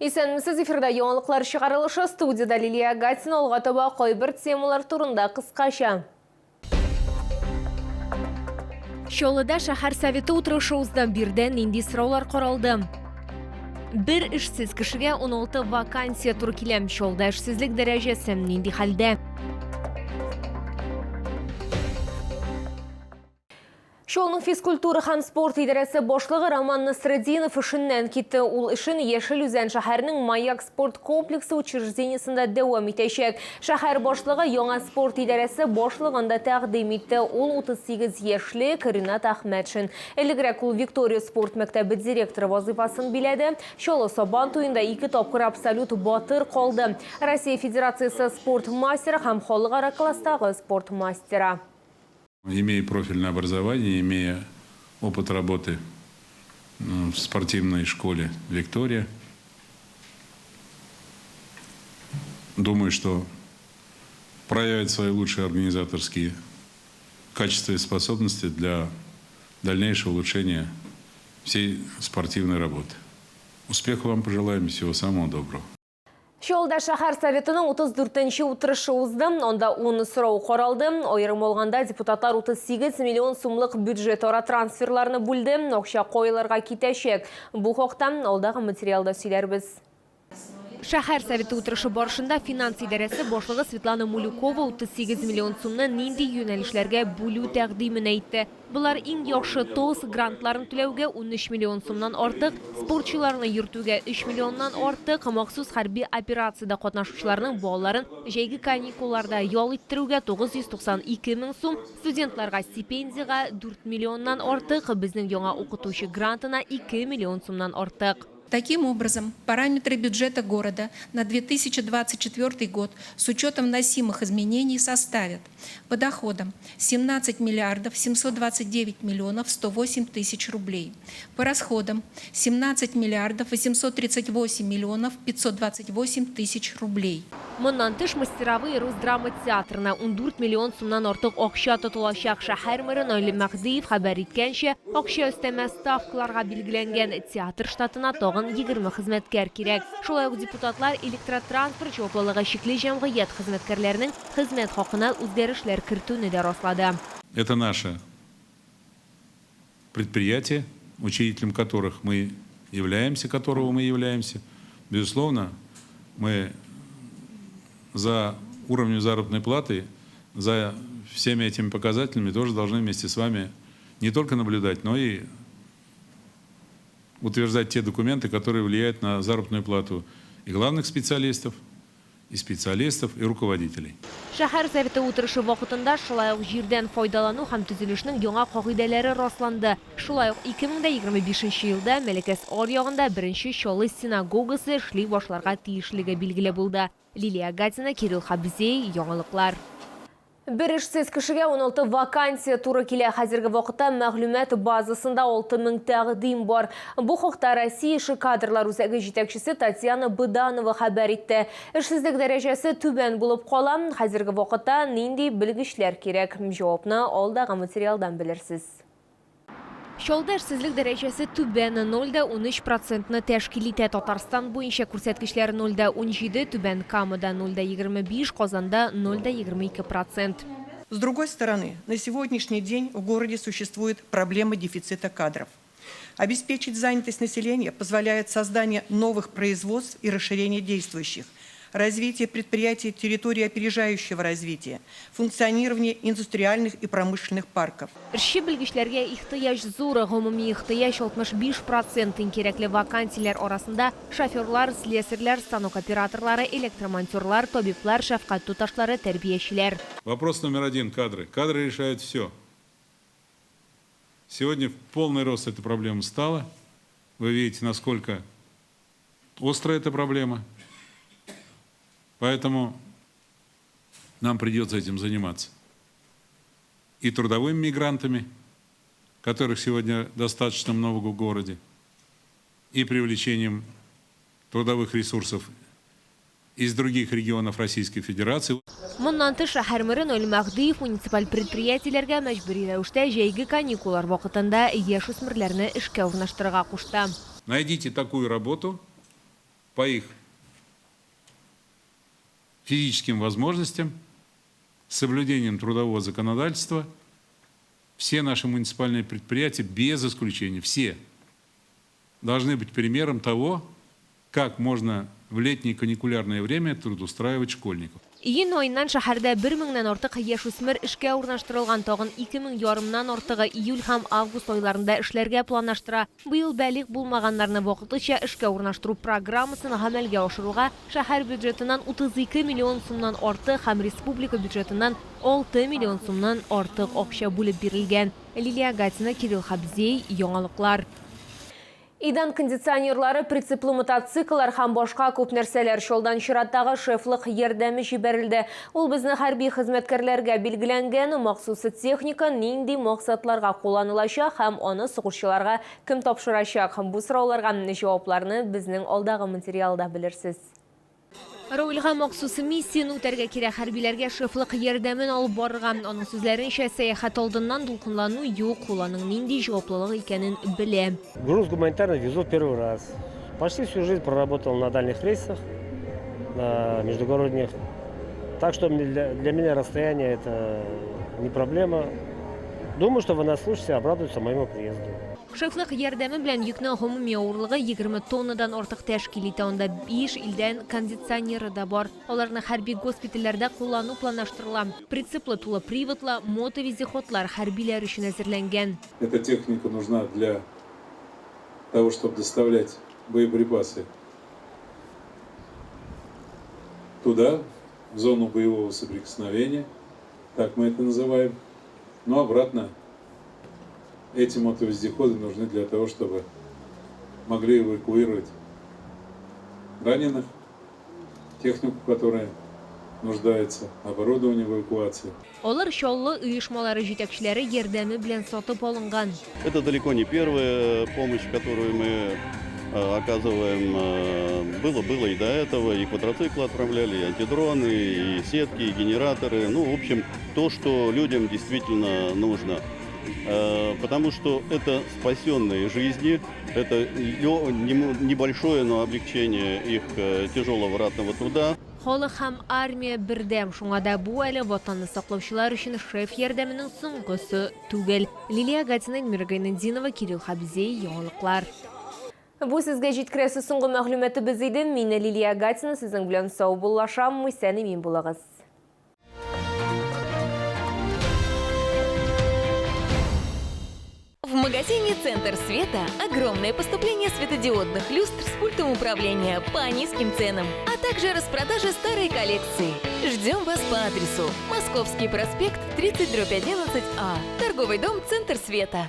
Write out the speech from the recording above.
Исәнмесез, эфирда яңалыклар чыгарылышы, студиядә Лилия Гатина, алга таба кайбер темалар турында кыскача. Чаллыда шәһәр советы утырышы узды. Биредә нинди сораулар каралды? Бер эшсез кешегә 16 вакансия туры килә. Чаллыда эшсезлек дәрәҗәсе нинди хәлдә? Чаллының физкультура һәм спорт идарәсе башлыгы Роман Насретдинов эшеннән китте. Ул эшен Яшел Үзән шәһәренең Маяк спорт комплексы учреждениесендә дәвам итәчәк. Шәһәр башлыгы яңа спорт идарәсе башлыгын да тәкъдим итте. Ул 38 яшьлек Ринат Әхмәтшин. Элегрәк ул Виктория спорт мәктәбе директоры вазыйфасын биләде. Чаллы Сабан туенда ике тапкыр абсолют батыр калды. Россия Федерациясе спорт мастеры һәм халыкара класстагы спорт мастеры. Имея профильное образование, имея опыт работы в спортивной школе «Виктория», думаю, что проявит свои лучшие организаторские качества и способности для дальнейшего улучшения всей спортивной работы. Успехов вам пожелаем и всего самого доброго. Чаллыда шәһәр советының 34 нче утырышы узды. Анда ун сорау каралды. Аерым алганда, депутатлар 38 миллион сумлык бюджетара трансферларны бүлде. Акча кайларга китәчәк? Бу хакта алдагы материалда сөйләрбез. Шәһәр советы утырышы барышында финанс идарәсе башлыгы Светлана Мулюкова 38 миллион сумны нинди юнәлешләргә бүлү тәкъдимен әйтте. Болар иң яхшы ТОС грантларын түләүгә 13 миллион сумнан артык, спортчыларны йөртүгә 3 миллионнан артык, махсус хәрби операциядә катнашучыларның балаларын җәйге каникулларда ял иттерүгә 992 мең сум, студентларга стипендиягә 4 миллионнан артык, безнең яңа укытучы грантына 2 миллион сумнан артык. Таким образом, параметры бюджета города на 2024 год с учетом вносимых изменений составят по доходам 17 миллиардов 729 миллионов 108 тысяч рублей, по расходам 17 миллиардов 838 миллионов 528 тысяч рублей. Моннан тыш, Мастеровые рус драма театрына 14 миллион сумнан артык акча тотылачак. Шәһәр мэры Наил Мәһдиев хәбәр иткәнчә, акча өстәмә ставкаларга билгеләнгән. Театр штатына тагын 20 хезмәткәр кирәк. Шулай ук депутатлар электротранспорт җаваплылыгы чикле җәмгыять хезмәткәрләренең хезмәт хакына үзгәрешләр кертүне дә раслады. Это наше предприятие, учредителем которых мы являемся, которого мы являемся. Безусловно, мы за уровнем заработной платы, за всеми этими показателями тоже должны вместе с вами не только наблюдать, но и утверждать те документы, которые влияют на заработную плату и главных специалистов, и специалистов, и руководителей. Шәһәр Советы утырышы вакытында шулай ук җирдән файдалану һәм төзелешнең яңа кагыйдәләре расланды. Шулай ук 2025 нче елда Мәләкәс аръягында беренче Чаллы синагогасы эшли башларга тиешлеге билгеле булды. Лилия Гатина, Кирилл Хабзей, Яңалыклар. Бер эшсез кешегә 16 вакансия туры килә. Хәзерге вакытта мәгълүмат базасында 6000 тәкъдим бар. Бу хакта Россия эше кадрлар үзәге җитәкчесе Татьяна Быданова хәбәр итте. Эшсезлек дәрәҗәсе түбән булып кала. Хәзерге вакытта нинди белгечләр кирәк? Җавапны алдагы материалдан белерсез. Чаллыда эшсезлек дәрәҗәсе түбән, 0,13 процентны тәшкил итә. Татарстан буенча күрсәткечләр 0,17, Түбән Камада 0,25, Казанда 0,22 процент. С другой стороны, на сегодняшний день в городе существует проблема дефицита кадров. Обеспечить занятость населения позволяет создание новых производств и расширение действующих – развитие предприятий территории опережающего развития, функционирование индустриальных и промышленных парков. Эшче белгечләргә ихтыяҗ зур, гомуми ихтыяҗ 65 процент. Иң кирәкле вакансияләр арасында шоферлар, слесарьлар, станок операторлары, электромонтерлар, табиблар, шәфкать туташлары, тәрбиячеләр. Вопрос номер один, кадры. Кадры решают все. Сегодня в полный рост эта проблема стала. Вы видите, насколько острая эта проблема. Поэтому нам придется этим заниматься. И трудовыми мигрантами, которых сегодня достаточно много в городе, и привлечением трудовых ресурсов из других регионов Российской Федерации. Моннан тыш, шәһәр мэры Наил Мәһдиев муниципаль предприятиеләргә мәҗбүри рәвештә җәйге каникуллар вакытында яшүсмерләрне эшкә урнаштырырга кушты. Найдите такую работу, по их физическим возможностям, с соблюдением трудового законодательства, все наши муниципальные предприятия, без исключения, все, должны быть примером того, как можно в летнее каникулярное время трудоустраивать школьников. Июнь аеннан шәһәрдә 1 меңнән артык яшүсмер эшкә урнаштырылган, тагын 2,5 меңнән артыгы июль һәм август айларында эшләргә планлаштыра. Быел балигъ булмаганнарны вакытлыча эшкә урнаштыру программасын гамәлгә ашыруга шәһәр бюджетыннан 32 миллион сумнан артык һәм республика бюджетыннан 6 миллион сумнан артык акча бүлеп бирелгән. Лилия Гатина, Кирилл Хабзей, Яңалыклар. Идан кондиционерлары, прицеплы мотоцикллар һәм башка күп нәрсәләр. Чаллыдан чираттагы шефлык ярдәме җибәрелде. Ул безнең хәрби хезмәткәрләргә билгеләнгән. Махсус техника нинди максатларга кулланылачак һәм аны сугышчыларга кем тапшырачак? Бу сорауларга җавапларны безнең алдагы материалда белерсез. Раулга махсус миссияне үтәргә кирәк, хәрбиләргә шефлык ярдәмен алып барырга. Аның сүзләренчә, сәяхәт алдыннан дулкынлану юк, ул аның нинди җаваплылык икәнен белә. Груз гуманитарный везу первый раз. Почти всю жизнь проработал на дальних рейсах, на междугородних. Так что для меня расстояние это не проблема. Думаю, что военнослужащие обрадуются моему приезду. Шефлык ярдәме белән йөкнең гомуми авырлыгы 20 тоннадан артык тәшкил итә. Анда 5 илдән кондиционеры да бар. Аларны хәрби госпитальләрдә куллану планлаштырыла. Прицеплы тулы приводлы мотовездеходлар хәрбиләр өчен әзерләнгән. Эта техника нужна для того, чтобы доставлять боеприпасы туда, в зону боевого соприкосновения, так мы это называем. Но обратно эти мотовездеходы нужны для того, чтобы могли эвакуировать раненых, технику, которая нуждается, оборудование в эвакуации. Алар Чаллы оешмалары җитәкчеләре ярдәме белән сатып алынган. Это далеко не первая помощь, которую мы оказываем. Было и до этого, и квадроциклы отправляли, и антидроны, и сетки, и генераторы. Ну, в общем, то, что людям действительно нужно. Потому что это спасенные жизни, это небольшое, но облегчение их тяжелого ратного труда. Халык һәм армия бердәм, шуңа да бу әле ватанны саклаучылар өчен шеф ярдәменең соңгысы түгел. Лилия Гатина, Эльмира Гайнетдинова, Кирилл Хабзей, Яңалыклар. Бу сезгә җиткерәсе соңгы мәгълүматыбыз иде. Мин Лилия Гатина сезнең белән саубуллашам. Исән-имин булыгыз. В магазине «Центр света» огромное поступление светодиодных люстр с пультом управления по низким ценам, а также распродажа старой коллекции. Ждем вас по адресу: Московский проспект, 30/11А, торговый дом «Центр света».